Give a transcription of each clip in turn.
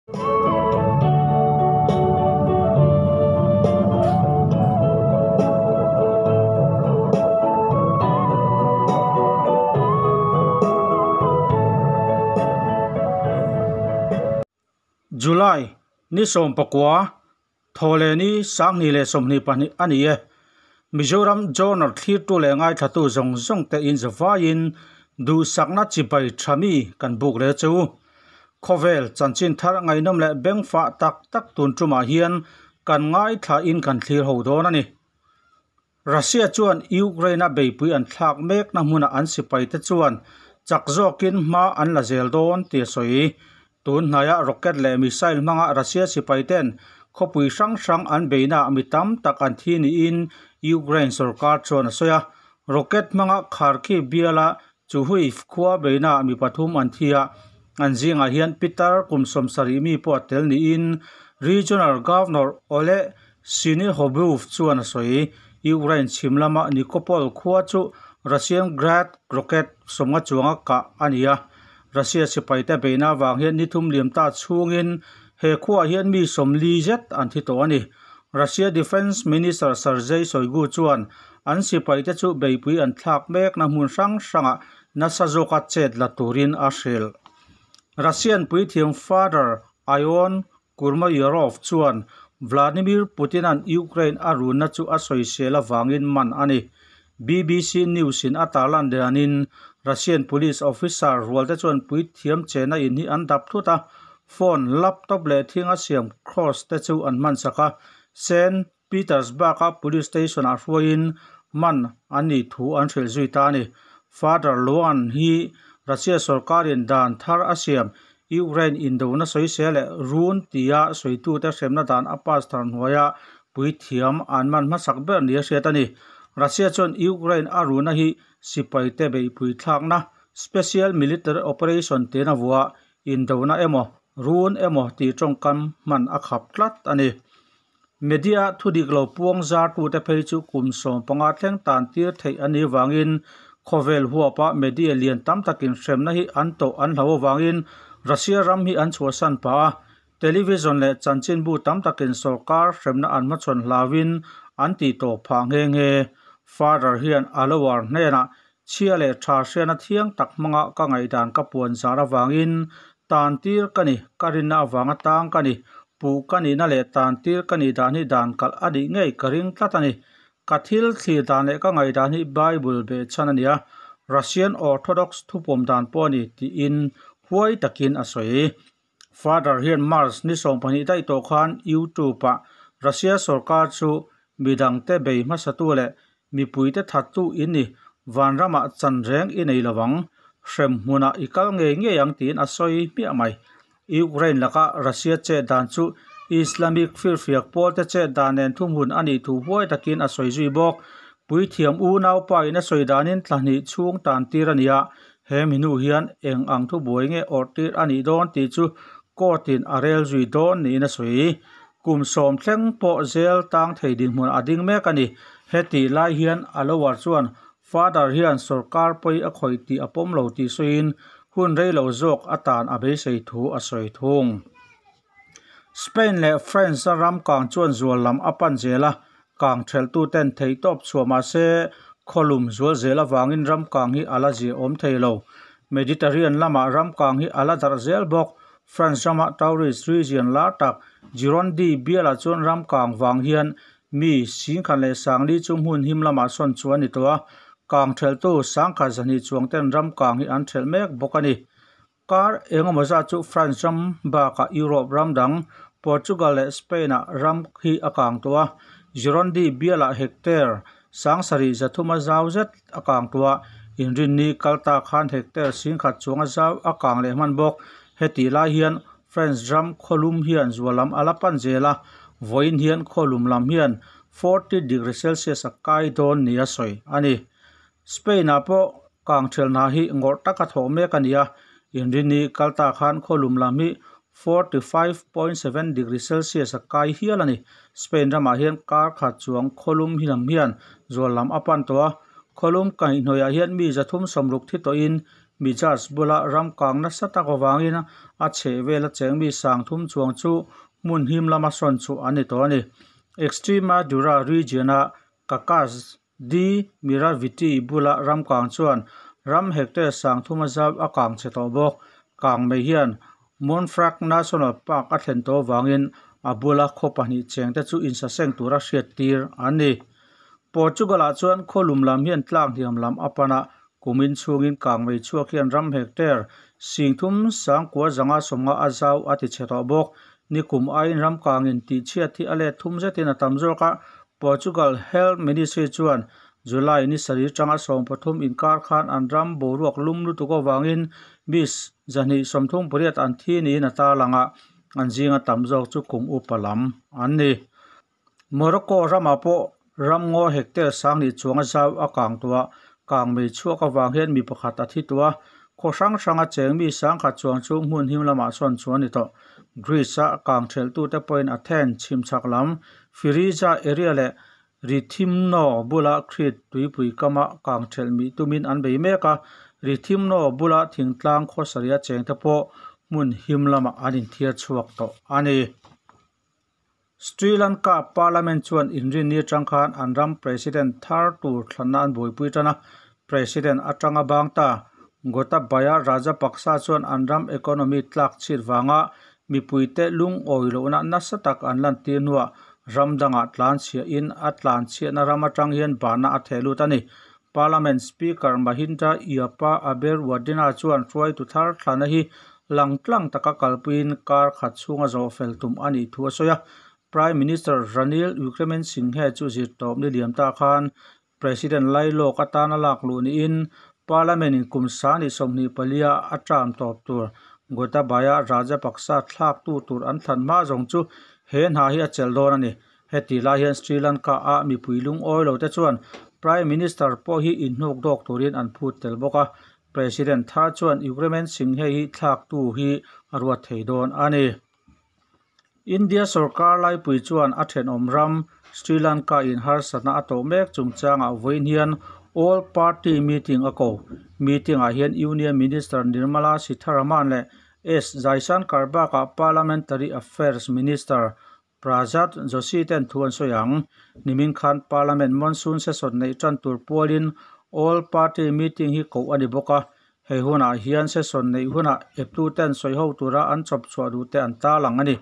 July ni 19 Thawhlehni 2022 a ni e. Mizoram Journal thlirtu leh ngaithlatu zawng zawng te in zavaiin duhsakna chibai tha mi kan buk leh chu. Khawvel chanchin thar ngaihnawm leh bengfah tak tak tun tumah hian kan ngaithla in kan thlir ho dawn a ni. Russia chuan Ukraine-a beipui an thlak mekna hmunah an sipaite chuan chak zawkin hma an la zel dawn tih a sawi. Tun hnaiah rocket leh missile hmanga Russia sipaiten khawpui hrang hrang an beihnaah mi tam tak an thi niin Ukraine sorkar chuan a sawi a. Rocket hmanga Kharkiv biala Chuhuiv khua beihnaah mi pathum an thi a, an zingah hian pitar kum 70 mi pawh a tel niin Regional Governor Oleh Syniehubov chuan a sawi. Ukraine chhim lama Nikopol khua chu Russian Grad rocket 50 chuanga kah a ni a. Russia sipaite beihna avang hian ni thum liam ta chhungin he khuaah hian mi 40 zet an thi tawh a ni. Russia Defence Minister Sergei Shoigu chuan an sipaite chu beipui an thlak mekna hmun hrang hrangah nasa zawka chet la turin a hrilh. Russian puithiam Father Ion Kurmoyarov chuan Vladimir Putin-a'n Ukraine a runna chu a sawisel avangin man a ni. BBC News-in a tarlan danin Russian police officer rualte chuan puithiam chena in hi an dap thut a, phone, laptop leh thinga siam cross te chu an hman sak a. Saint Petersburg-a police station-ah hruaiin man an nih thu an hrilh zui ta a ni. Father Luan hi Russia sorkarin dan thar a siam Ukraine indona sawisel leh run tia sawitute hremna dan a pass thar hnuaia puithiam an man hmasak ber ni a hriat a ni. Russia chuan Ukraine a runa hi sipaite beihpui thlakna Special Military Operation tiin a vuah a, indona emaw run emaw tih tawngkam hman a khap tlat a ni. Media thudik lo puang zartute phei chu kum 15 thleng tan tir theih a nih vangin khawvel huapa media lian tam takin hremna hi an tawh an hlau avangin Russia ram hi an chhuahsan pah a. Television leh chanchinbu tam takin sorkar hremna an hmachhawn hlauin an tih tawh phah nghe nghe. Father hian a lower hnenah chhia leh tha hriatna thiang tak hmanga ka ngaihdan ka puan zar avangin tan tir ka ni, ka rinna avanga tang ka ni, puh ka nihna leh tan tir ka nih dan hi dan kalh a nih ngei ka ring tlat a ni. Ka thil thlir dan leh ka ngaihdan hi Bible behchhan a ni a, Russian Orthodox thupawm dan pawh a ni tiin huai takin a sawi. Father hian March ni 12 daih tawh khan YouTube-ah Russia sorkar chu midangte bei hmasatu leh mipuite thattu in ni, vanramah chan reng i nei lovang, hrem hmunah i kal ngei ngei ang tiin a sawi hmiah mai. Ukraine laka Russia chet dan chu Islamic firfiak pawlte chet dan nen thuhmun a nih thu huai takin a sawi zui bawk. Puithiam unaupa in a sawi danin thla hnih chhung tan tir a ni a, he mi hnu hian eng ang thubuai nge awrh tir a nih dawn tih chu court in a rel zui dawn niin a sawi. Kum 10 thleng pawh zel tang thei dinhmun a ding mek a ni. Heti lai hian a lower chuan Father hian sorkar pawi a khawih tih a pawm lo tih sawiin hun rei lo zawk atan a beisei thu a sawi thung. Spain leh France-a ram kang chuan zual lam a pan zel a, kang thelhtuten theihtawp chhuah mah se khawlum zual zel avangin ram kang hi a la ziahawm thei lo. Mediterranean lamah ram kang hi a la darh zel bawk. France rama tourist region lar tak Gironde bialah chuan ram kang vang hian mi 1,040 chu hmun him lamah sawn chu a ni tawh a, kang thelhtu 1,200 chuangten ram kang hi an thelh mek bawk a ni. Kar engemaw zat chu France ram bakah Europe ram dang Portugal leh Spain-ah ram hi a kang tawh a, Gironde bialah hectare 7,300 a zau zet a kang tawh a, inrinni kal ta khan hectare 1,000 chuang a zau a kang leh hman bawk. Heti lai hian France ram khawlum hian zual lam a la pan zel a, vawiin hian khawlum lam hian 40 degree Celsius a kai dawn ni a sawi a ni. Spain-ah pawh kang thelhna hi ngawrh taka thawh mek a ni a, inrinni kal ta khan khawlum lam hi 45.7 degree Celsius a kai hial a ni. Spain ramah hian kar khat chuang khawlum hi lam hian zual lam a pan tawh a, khawlum kaihhnawihah hian mi 360 thi tawhin Mijas bula ram kang nasa tak avangin a chhehvela cheng mi 3000 chuang chu hmun him lama sawn chu an ni tawh a ni. Extremadura region-a Cacas de Miravite bula ram kang chuan ram hectare 3000 a zau a kang chhe tawh bawk. Kang mai hian Monfragüe National Park a thlen tawh avangin a bula khaw pahnih cheng te chu insaseng tura hriat tir an ni. Portugal-ah chuan khawlum lam hian tlak hniam lam a pan a, kumin chhungin kang mei chhuak hian ram hectare 39,950 a zau a ti chhe tawh bawk. Nikum aiin ram kangin tihchhiat hi a let thum zetin a tam zawk a. Portugal Health Ministry chuan July ni sarih atanga 13 inkar khan an ram boruak lum lutuk avangin mi 238 an thi niin a tarlang a, an zinga tam zawk chu kum upa lam an ni. Morocco ramah pawh ram ngaw hectare 2000 chuang a zau a kang tawh a, kang mei chhuak avang hian mi pakhat a thi tawh a, khaw hrang hranga cheng mi 10,000 chuang chu hmun him lamah sawn chu a ni tawh. Greece-a kang thelhtute pawhin Athens chhimchhak lam Firiza area leh Rethymno bula Crete tuipui kama kang thelh mih tumin an bei mek a, Rethymno bula thingtlang khaw sarih a chengte pawh hmun him lamah an inthiar chhuak tawh a ni. Sri Lanka Parliament chuan inrinni atang khan an ram President thar tur thlanna an buaipui tan a, President atanga bang ta Gotabaya Rajapaksa chuan an ram economy tlak chhit vanga mipuite lungawi lohna nasa tak an lantir hnuah ram dangah tlan chhiahin a tlan chhiatna ram atang hian bahna a theh lut a ni. Parliament Speaker Mahinda Yapa Abeywardena chuan hruaitu thar thlanna hi langtlang taka kalpuiin kar khat chhunga zawh fel tum a nih thu a sawi a. Prime Minister Ranil Wickremesinghe chu zirtawp ni liam ta khan President Lailawk atana lak luh niin Parliament in kum 2024 a term tawp tur Gotabaya Rajapaksa thlak tu tur an thlan hma zawng chu he hna hi a chelh dawn a ni. Heti lai hian Sri Lanka a mipui lungawi lo te chuan Prime Minister pawh hi inhnuk dawk turin an phut tel bawk a. President thar chuan Wickremesinghe hi thlak tu hi a ruat thei dawn a ni. India sorkar laipui chuan a thenawm ram Sri Lanka in harsatna a tawh mek chungchangah vawiin hian All Party Meeting a ko. Meeting-ah hian Union Minister Nirmala Sitharaman leh S Jaishankar bakah Parliamentary Affairs Minister Pralhad Joshi ten thu an sawi ang. Nimin khan Parliament Monsoon Session neih tan tur pualin All Party Meeting hi koh a ni bawk a. Hei hunah hian session neih hunah eptu ten sawi ho tura an chawp chhuah duh te an tarlang a ni.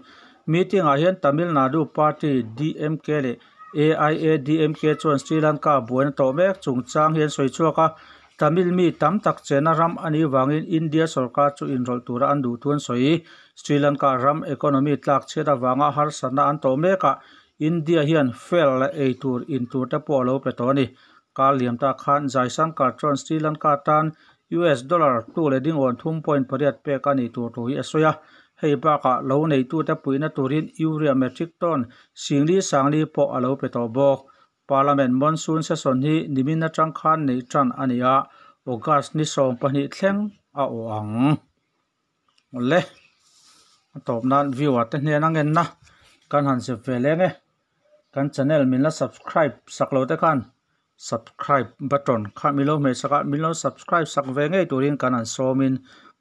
Meeting-ah hian Tamil Nadu Party DMK leh AIADMK chuan Sri Lanka buaina tawh mek chungchang hi an sawi chhuak a. Tamil mi tam tak chena ram a nih vangin India sorkar chu inrawlh tura an duh thu an sawi. Sri Lanka ram economy tlak chhiat avanga harsatna an tawh mekah India hian fuel leh ei tur in tur te pawh a lo pe tawh a ni. Kar liam ta khan Jaishankar chuan Sri Lanka tan US dollar 2 leh dingawn 3.8 pek a nih tur thu hi a sawi a. Hei bakah lo neitute puihna turin urea metric ton 4,050 pawh a lo pe tawh bawk. Parliament Monsoon Session hi nimin atang khan neih tan a ni a, August ni 12 thleng a aw ang. Le a tawp nan viewer te hnen a ngenna kan han zep ve leng e. Kan channel min la subscribe sak lo te khan subscribe button kha min lo hmeh sak a, min lo subscribe sak ve ngei turin kan han sawmin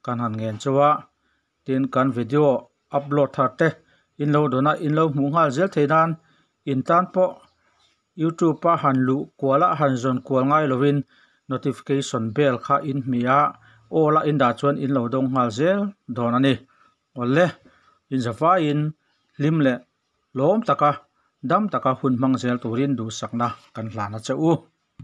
kan han ngen chu a. Tin kan video upload thar te in lo dawn a, in lo hmuh nghal zel thei nan in tan pawh YouTube a han luh kual a han zawn kual ngai lovin notification bell kha in hmi a, all a in dah chuan in lo dawng nghal zel dawn a ni. Awle in zavaiin hlim leh lawm taka dam taka hun hmang zel turin duhsakna kan hlan a che u.